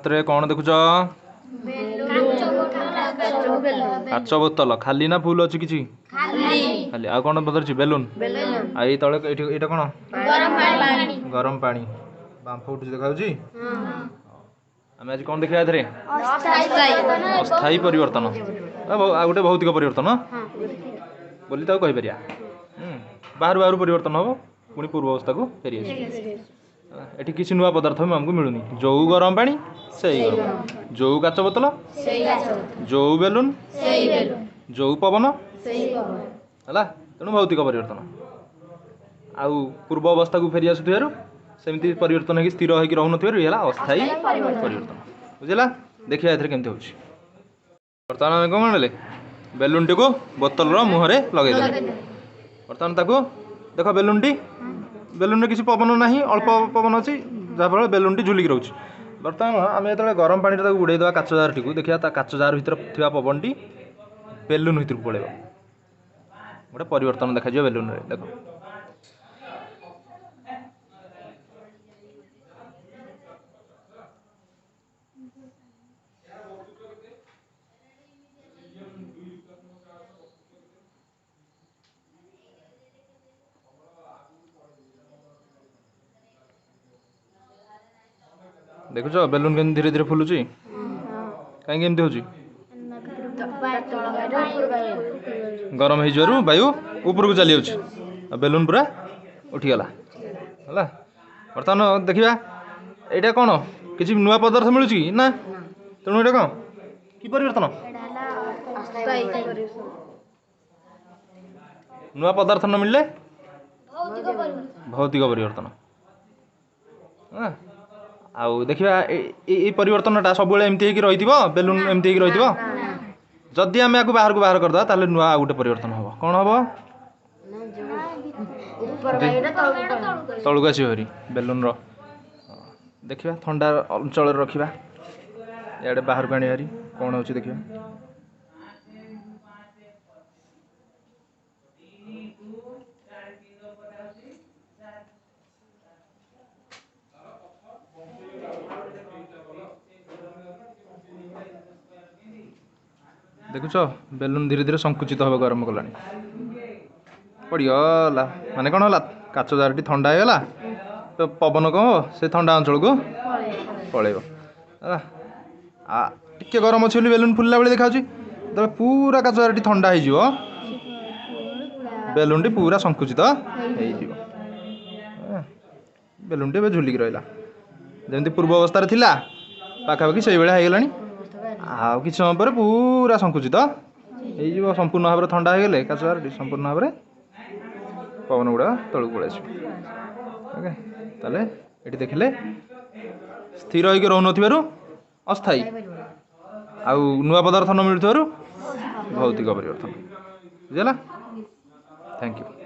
ହାତରେ କ'ଣ ଦେଖୁଛ? କାଚ ବୋତଲ ଖାଲି ନା ଫୁଲ ଅଛି କିଛି? ଖାଲି। ଆଉ କ'ଣ ପଧରିଛି? ବେଲୁନ। ଆଉ ଏଇ ତଳେ ଏଇଠି ଏଇଟା କ'ଣ? ଗରମ ପାଣି, ବାମ୍ଫ ଉଠୁଛି ଦେଖାଯାଉଛି। ଆମେ ଆଜି କ'ଣ ଦେଖିବା ଏଥିରେ? ଅସ୍ଥାୟୀ ପରିବର୍ତ୍ତନ, ଆଉ ଗୋଟେ ଭୌତିକ ପରିବର୍ତ୍ତନ ବୋଲି ତାକୁ କହିପାରିବା। ବାହାରୁ ବାହାରୁ ପରିବର୍ତ୍ତନ ହେବ, ପୁଣି ପୂର୍ବ ଅବସ୍ଥାକୁ ଫେରି ଆସିବ। ଏଠି କିଛି ନୂଆ ପଦାର୍ଥ ବି ଆମକୁ ମିଳୁନି। ଯେଉଁ ଗରମ ପାଣି ସେଇ ଗରମ, ଯେଉଁ କାଚ ବୋତଲ, ଯେଉଁ ବେଲୁନ, ଯେଉଁ ପବନ ହେଲା। ତେଣୁ ଭୌତିକ ପରିବର୍ତ୍ତନ ଆଉ ପୂର୍ବ ଅବସ୍ଥାକୁ ଫେରି ଆସୁଥିବାରୁ, ସେମିତି ପରିବର୍ତ୍ତନ ହେଇକି ସ୍ଥିର ହେଇକି ରହୁନଥିବାରୁ ହେଲା ଅସ୍ଥାୟୀ ପରିବର୍ତ୍ତନ। ବୁଝିଲା? ଦେଖିବା ଏଥିରେ କେମିତି ହେଉଛି। ବର୍ତ୍ତମାନ ଆମେ କ'ଣ ଆଣିଲେ? ବେଲୁନଟିକୁ ବୋତଲର ମୁହଁରେ ଲଗେଇଦେଲେ। ବର୍ତ୍ତମାନ ତାକୁ ଦେଖ, ବେଲୁନଟି, ବେଲୁନରେ କିଛି ପବନ ନାହିଁ, ଅଳ୍ପ ପବନ ଅଛି, ଯାହାଫଳରେ ବେଲୁନଟି ଝୁଲିକି ରହୁଛି। ବର୍ତ୍ତମାନ ଆମେ ଯେତେବେଳେ ଗରମ ପାଣିରେ ତାକୁ ବୁଡ଼େଇ ଦେବା କାଚ ଜାରଟିକୁ, ଦେଖିବା ତା କାଚ ଜାର ଭିତରେ ଥିବା ପବନଟି ବେଲୁନ ଭିତରକୁ ପଳେଇବ। ଗୋଟେ ପରିବର୍ତ୍ତନ ଦେଖାଯିବ ବେଲୁନରେ। ଦେଖ, ଦେଖୁଛ ବେଲୁନ କେମିତି ଧୀରେ ଧୀରେ ଫୁଲୁଛି? କାହିଁକି ଏମିତି ହେଉଛି? ଗରମ ହେଇଯିବାରୁ ବାୟୁ ଉପରକୁ ଚାଲି ଯାଉଛି ଆଉ ବେଲୁନ ପୁରା ଉଠିଗଲା। ହେଲା। ବର୍ତ୍ତମାନ ଦେଖିବା ଏଇଟା କ'ଣ? କିଛି ନୂଆ ପଦାର୍ଥ ମିଳୁଛି କି ନା? ତେଣୁ ଏଇଟା କ'ଣ, କି ପରିବର୍ତ୍ତନ? ନୂଆ ପଦାର୍ଥ ନ ମିଳିଲେ ଭୌତିକ ପରିବର୍ତ୍ତନ। ହଁ, ଆଉ ଦେଖିବା ଏଇ ପରିବର୍ତ୍ତନଟା ସବୁବେଳେ ଏମିତି ହେଇକି ରହିଥିବ? ବେଲୁନ ଏମିତି ହେଇକି ରହିଥିବ? ଯଦି ଆମେ ଆକୁ ବାହାରକୁ ବାହାର କରିଦେବା, ତାହେଲେ ନୂଆ ଆଉ ଗୋଟେ ପରିବର୍ତ୍ତନ ହେବ। କ'ଣ ହେବ? ତଳକୁ ଆସିବ ଭାରି ବେଲୁନର। ଦେଖିବା, ଥଣ୍ଡା ଅଞ୍ଚଳରେ ରଖିବା, ଇଆଡ଼େ ବାହାରକୁ ଆଣିବା ଭାରି, କ'ଣ ହେଉଛି ଦେଖିବା। ଦେଖୁଛ, ବେଲୁନ ଧୀରେ ଧୀରେ ସଂକୁଚିତ ହେବାକୁ ଆରମ୍ଭ କଲାଣି, ପଡ଼ିଗଲା। ମାନେ କ'ଣ ହେଲା? କାଚ ଜାରଟି ଥଣ୍ଡା ହେଇଗଲା ତ ପବନ କ'ଣ ହେବ? ସେ ଥଣ୍ଡା ଅଞ୍ଚଳକୁ ପଳେଇବ। ହେଲା। ଟିକେ ଗରମ ଅଛି ବୋଲି ବେଲୁନ ଫୁଲିଲା ଭଳି ଦେଖାଯାଉଛି। ଯେତେବେଳେ ପୁରା କାଚ ଜାରଟି ଥଣ୍ଡା ହେଇଯିବ, ବେଲୁନଟି ପୁରା ସଂକୁଚିତ ହେଇଯିବ। ବେଲୁନଟି ଏବେ ଝୁଲିକି ରହିଲା। ଯେମିତି ପୂର୍ବ ଅବସ୍ଥାରେ ଥିଲା ପାଖାପାଖି ସେଇଭଳିଆ ହେଇଗଲାଣି। ଆଉ କିଛି ସମୟ ପରେ ପୁରା ସଂକୁଚିତ ହେଇଯିବ। ସମ୍ପୂର୍ଣ୍ଣ ଭାବରେ ଥଣ୍ଡା ହେଇଗଲେ କାଚ ଜାରଟି ସମ୍ପୂର୍ଣ୍ଣ ଭାବରେ ପବନ ଗୁଡ଼ା ତଳକୁ ପଳେଇ ଆସିବ। ଓକେ, ତାହେଲେ ଏଠି ଦେଖିଲେ ସ୍ଥିର ହେଇକି ରହୁନଥିବାରୁ ଅସ୍ଥାୟୀ, ଆଉ ନୂଆ ପଦାର୍ଥ ନ ମିଳୁଥିବାରୁ ଭୌତିକ ପରିବର୍ତ୍ତନ। ବୁଝିଲା? Thank you.